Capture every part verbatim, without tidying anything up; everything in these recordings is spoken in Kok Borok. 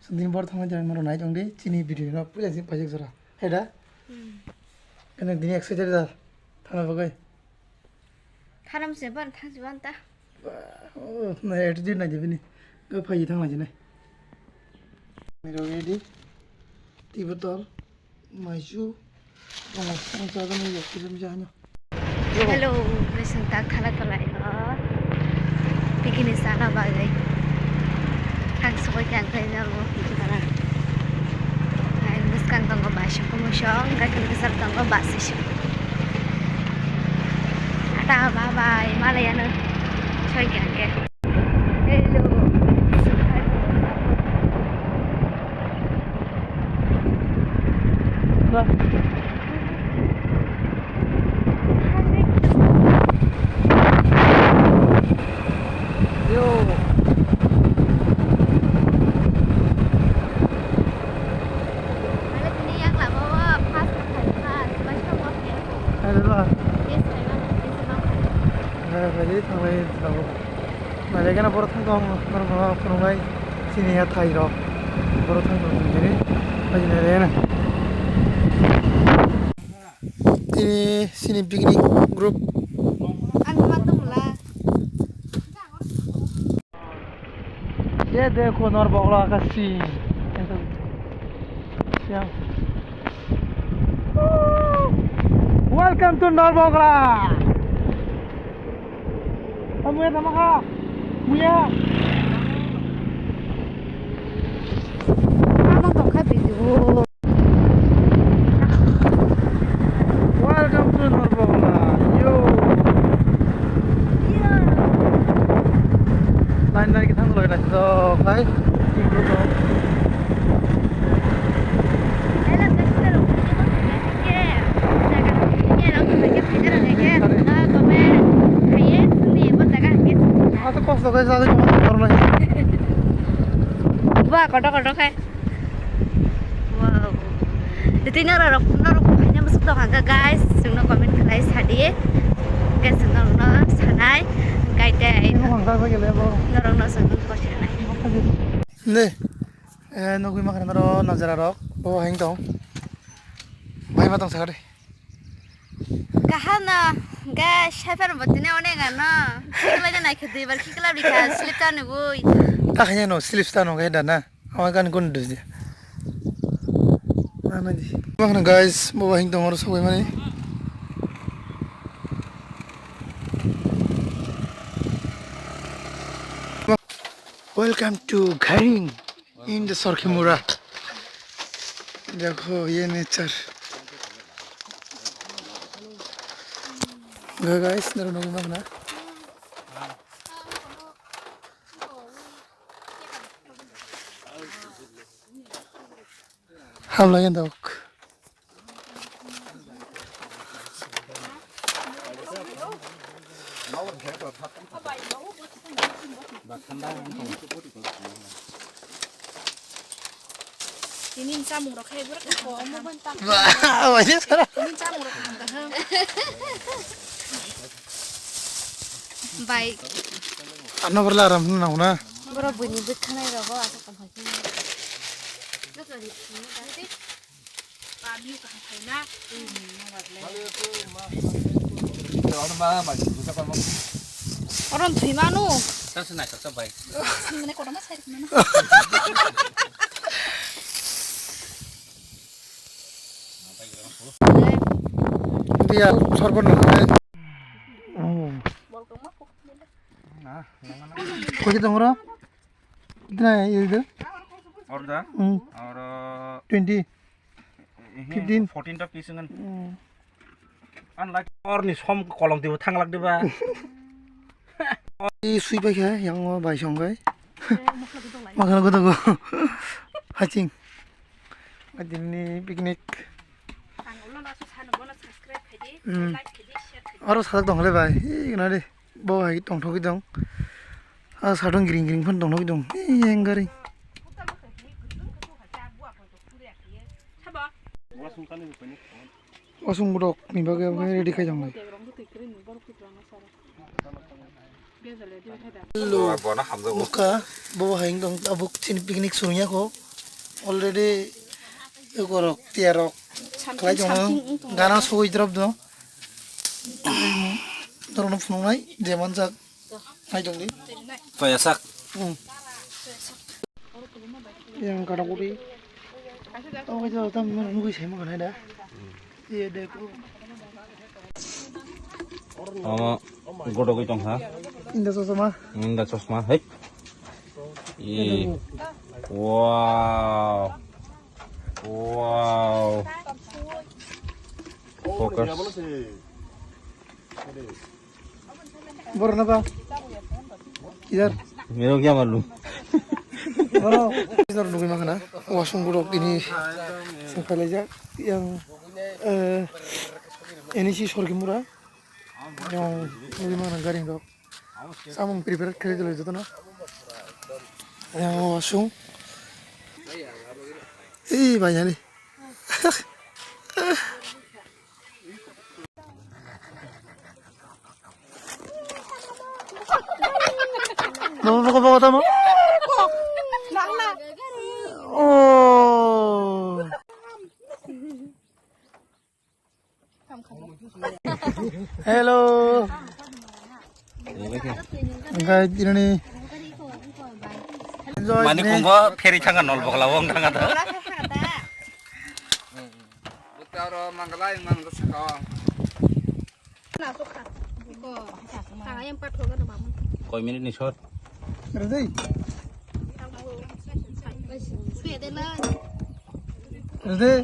Din bor thangma jani maro nai tong di, chini video no puila si pajak jora. Heda? Hmm. Ene dini excited da. Thana bagai. Thanam se ban thang si ban ta. Oh, na attitude nai de bini. Go phai thang nai jine. Mero ready. Ti botol. Maisu. Hello, bwswng tak thala kwlai o. Picnic sana bagwi. Ang sogwi khe ang khe nang bo hwnwi khna. Ang bwskang tongo bai song kumu song, gakhe bwswk tongo bus station. Tata bye bye, malai ano soi khe ang khe. Hello. Yo. Hello. Hello. Hello. Nailai gana borok thang tong, norok no phunuknai chini ya thai rok. Borok thang tong chini, haini nailai gana. Tini chini picnic group. Ang ma tong la. Ye dekho Norbogla ka si. Siang. Welcome to Norbogla. Muya tama kha. Muya. Ano tongkha video. Welcome to Norbogla. Yo. Line line kithang loi na so kai. Asa kosto kai jagwi tongma tongma rwnai. Ba koto koto khai. Wow. Tei norok norok phaina musuk tong hangka guys, chwngno comment khlai sadi. Guys, chwng norokno sanai. Kai tei norokno chwng kosinai. Ne. Eh, nugui makhna noro najara rok bo hang tong. Bai ma tong sakari. Kaham no, guys, shafar botine onek ano. Khikla jana khe duibar khikla bikha, slip ta nugui. Ta khanya no, slip ta no gai dana. Ama gan kun duje. Mama di. Makhna guys, bo hang tong oro sogoi mani. Welcome to Garing. In the Sorkhimura. Dekho, ye nature. Ga guys, naro nugui makhna. Hamlai dok. Tini chamung rok khe bwrwk kaham kaham. Ba, waisa sara. Tini chamung rok kaham kaham. Bai. Ano borla aram nang na. Boro buini bwkhanai rogo aswk tong hai. Oron thwi manu. Sasa naisok sa bai. Mane kotorma sai manu. Dia sorbon na. Koi tong ro? Kitna ye de? Order? Hmm. Aur twenty. Fifteen. Fourteen ta piece ngan. Hmm. An lak or ni som kolong tibo thang lak diba. I sui pai khe yang o bai song gai. Makhana godo go. Haching. Adini picnic. Ang ulo na su sanu bono subscribe khaidi, hmm, like khaidi, share khaidi. Aro sadak dong le bai. Ih, na de. Bo hai tongthok dong. A sadong gring gring phan tongthok dong. Ih, yang gari. Wasung borok ni bagwi omo ready khai tong lai. Hello. Bono hamjago. Bokha, bo hai wng tong tabuk chini picnic surungya kho. Already ukorok tiyarok khlai tongo, gana sogwi drop do. Norokno phunuknai je manjak nai tongdi. Paya sak. Hmm. Yang kada kuri. Oh, itu tam nunggu saya makan ada. Iya deh. Omo godogwi tongkha. Inda chosma. Inda chosma, hei. Ih. Wow. Wow. Focus. Borok na ba? Kidar? Mero kya malum? Borok. Kidar nugui makhana. Wasung borok ini sing phailai jak. Yang, eh, ini si sorgi mura. Yang nugui makhana garing rok. Samung prepare khlai dolo jotono. Yang wasung. Ih, banyak nih. Bobo, bobo, bobo, tamo. Oh. Hello. Guys, ini nih. Enjoy Mani ini. Kumbo ferry thanga nol bokla wong thanga da. Bukti aro mangalai mang sakao. Koi minute ni shot? Ready? Ready?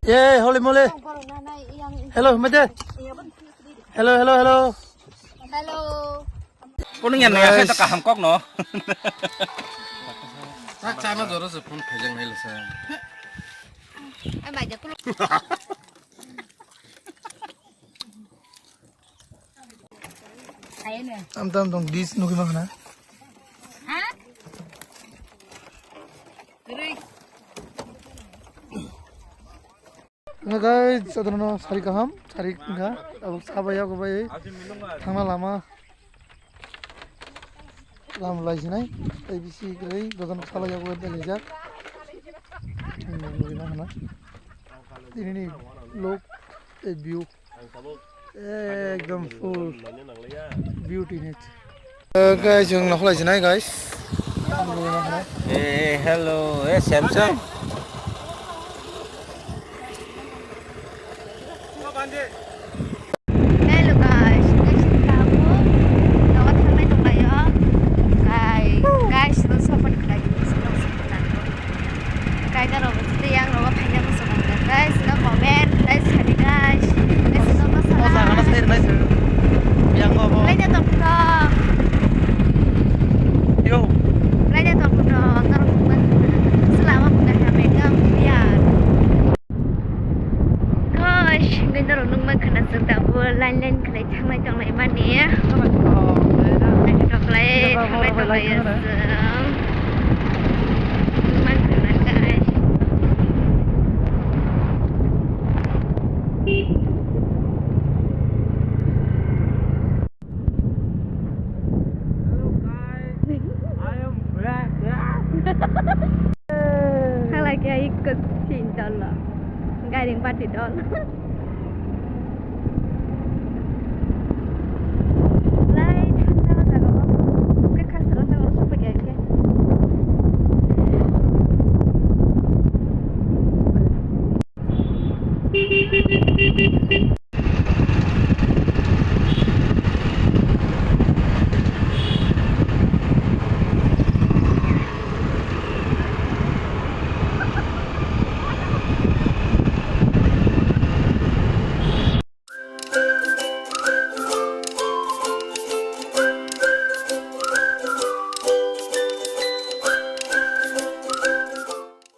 Ye, holy moly. Hello, mate. Hello, hello, hello. Hello. Kono yan ya, guys. Kaham kok no. Tak sama joro se phone phejang nai lesa. Ai bai de kulo. Am tam tong dis nugui makhana. Ha? Rui. Nga guys, jotono sari kaham, sari wngkha, abo sabai yago bai thangna lama. Lam lai sinai, tei bisi kwrwi, dodan khala yago bai laijak. Hmm, nugui makhana. Tinini look, tei view. Ekdom full beauty net. Eh, guys, chwng nokhlai sinai, guys. Eh, hello, eh, Samsung. Hello guys, guys, tabuk nogo thangnai tonglaio. Kai, guys, no support khlai, no support khlai. Kai da rogo tei yang rogo thaina muchung guys, no comment, guys, sadi guys. Guys, no O jaga no sai nai sir. Yang go go. Laina tong tong. Yo. Laina tong tong, norok bukan. Selama bukan kami, kamu biar. Gosh, hingke norok nukmankha na chwng tabuk line line khlai thanglai tonglaimani. Naithotok khlai thanglai tonglaio chwng. Nukmankha na guys. Hello guys, I am back. Halai khe ikko sin dolo. Gairing party dol.